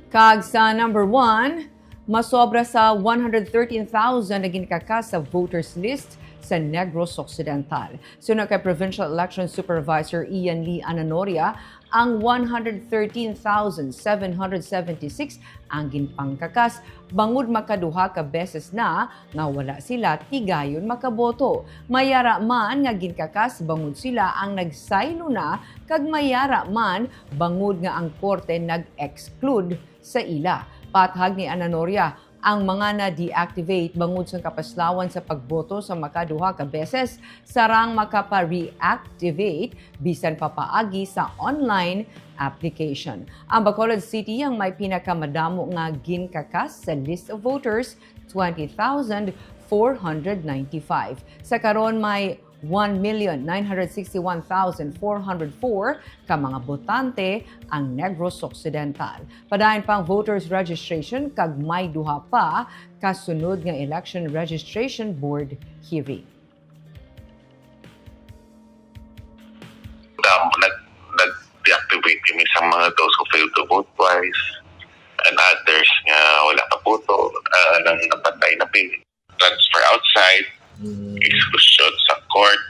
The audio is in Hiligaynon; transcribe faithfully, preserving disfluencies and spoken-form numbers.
Kag sa number one, masobra sa one hundred thirteen thousand na ginkakas sa voters list sa Negros Occidental. Suno kay Provincial Election Supervisor Ian Lee Ananoria, ang one hundred thirteen thousand seven hundred seventy-six ang ginpangkakas bangod makaduha ka beses na nga wala sila tigayon makaboto. May ara man nga ginkakas bangod sila ang nagsaylo na, kag may ara man bangod nga ang korte nag-exclude sa ila. Pathag ni Ananoria, ang mga na-deactivate bangod sang kapaslawan sa pagboto sa makaduha ka beses, sarang makapa-reactivate bisan pa paagi sa online application. Ang Bacolod City ang may pinakamadamo nga ginkakas sa list of voters, twenty thousand four hundred ninety-five. Sa karon, may one million nine hundred sixty-one thousand four hundred four ka mga botante ang Negros Occidental. Padayon pang voters registration kag may duha pa ka sunod nga election registration board hearing. Damo nag nag-deactivate kami sa mga those who failed to vote twice and others nga wala ka boto, uh, nang napatay na pin transfer outside, exclusion sa court,